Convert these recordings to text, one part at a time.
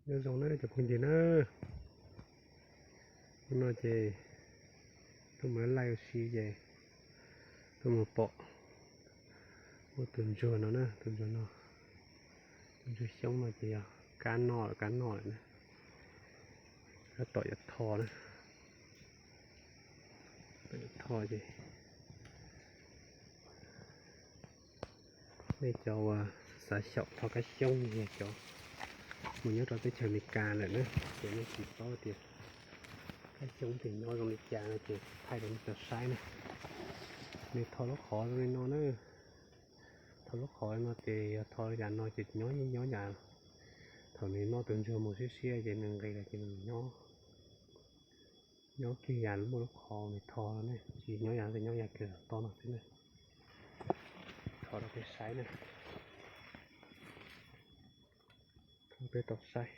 Nyob zoo na cov phooj ywg na, hnub no ces tuaj mus laij ua si ces tuaj mus pom muaj tus ntsuag no na, tus ntsuag no, tus ntsuag xyoob no ces yog kab noj lawm, kab noj lawm na. Tab tom yuav tho na, tho ces nej cov uas xav xyaum tho kab xyoob yog cov mus nyob rau teb chaws Amelikas lawm na, ces nej tsis paub tias kab xyoob tias nyob zoo li cas no ces thaij rau nej tau saib na. Nws tho lub qhov zoo li no na. Tho lub qhov no ces yog tho yam no ces nyob nyob yam, thaum nws noj tus ntsuag mus siab siab ces nws nqis los ces nws nyob, nyob kiag yam muaj lub qhov nws tho ne, tsis nyob yam ntawd, nyob yam kiag tom toj no xwb na. Tho rau peb saib na, tho peb tau saib.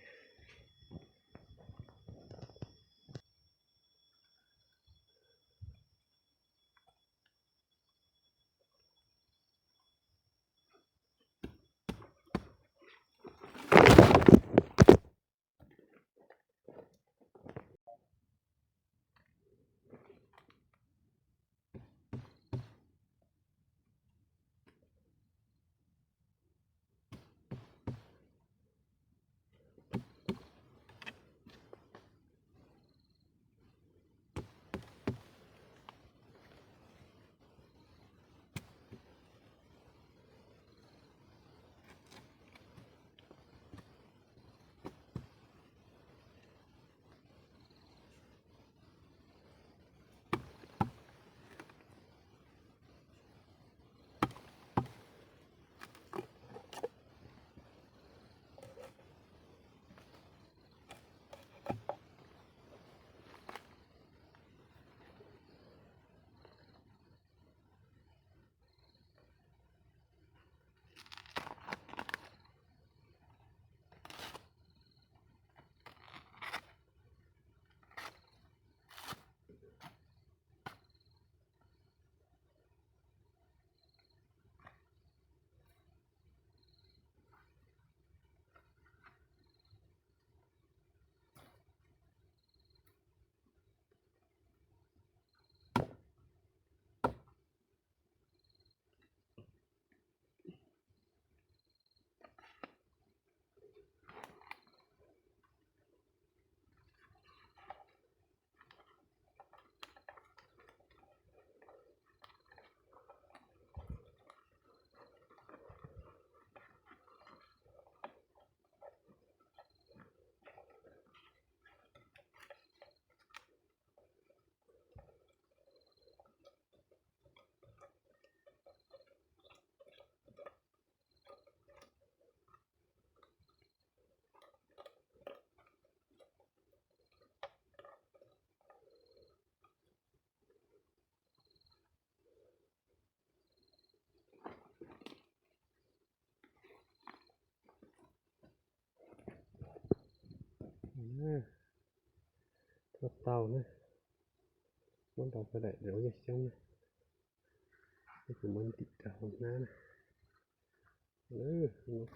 Tau tau na, muab ntaus sawv daim rau yawg xyoob na, kuv muab ntim rau hauv hnab na. Muab kawg,